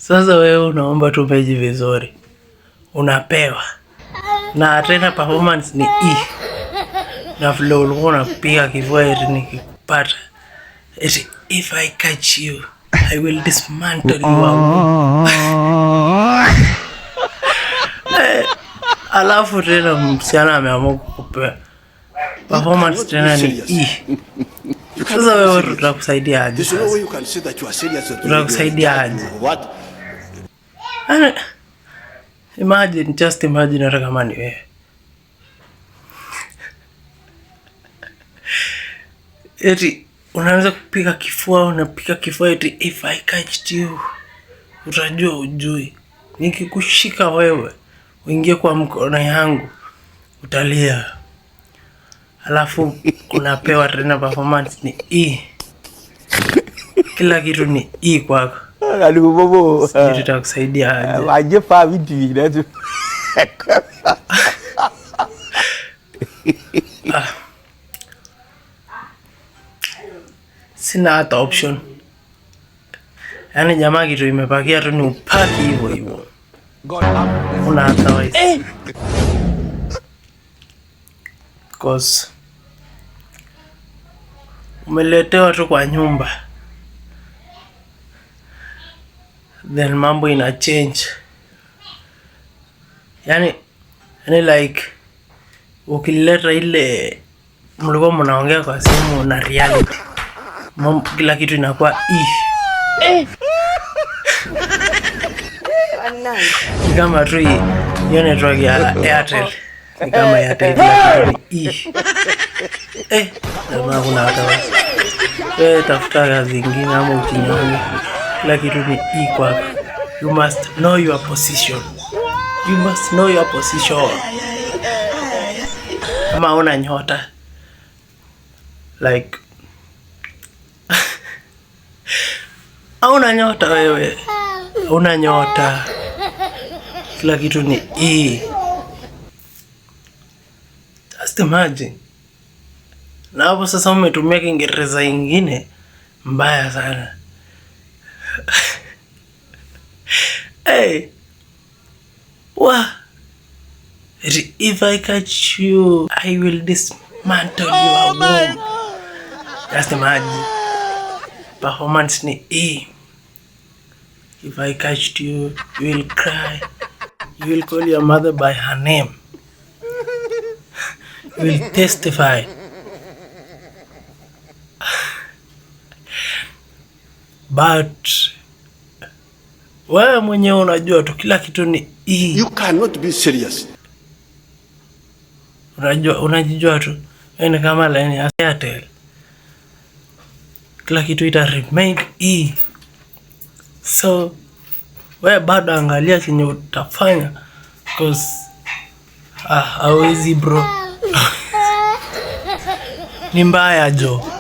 Sasa wewe unaomba tu mechi vizuri, unapewa na tena performance ni E na vile ulikuwa unapiga kifua eti nikikupata, eti if I catch you I will dismantle you. Alafu tena msichana ameamua kukupea performance tena ni E. Sasa wewe tutakusaidia aje? Tutakusaidia aje? Imagine, just imagine hata kama ni wewe. Eti unaanza kupiga kifua, unapiga kifua eti if I catch you, utajua ujui. Nikikushika wewe, uingie kwa mkono yangu, utalia. Alafu unapewa tena performance ni E. Kila kitu ni E kwako. Sijui tutakusaidia aje. Sina hata option. Yaani jamaa kitu imepakia tu ni upaki hivyo hivyo. Una hata waisi. Cause umeletewa tu kwa nyumba, then mambo ina change. Yani like ukileta ile mlikuwa mnaongea kwa simu na reality, kila kitu inakuwa e. Ni kama tu hiyo network ya Airtel, ni kama Airtel, kila kitu ni e. Jamaa kuna hata wasi. Wewe tafuta kazi ingine ama ujinyonge. Kila kitu ni e kwako. You must know your position. You must know your position. Kama una nyota like hauna nyota wewe, hauna nyota, kila kitu ni e. Just imagine. Na hapo sasa umetumia Kiingereza ingine mbaya sana. Hey. Wah. If I catch you, I will dismantle your womb. Just imagine. Performance ni E. If I catch you, you will cry. You will call your mother by her name. You will testify. But wewe mwenyewe unajua tu kila kitu ni E. You cannot be serious. Unajua, unajijua tu. Ni kama line ya Airtel. Kila kitu ita remain E. So wewe bado angalia chenye utafanya, cause hawezi bro. Ni mbaya jo.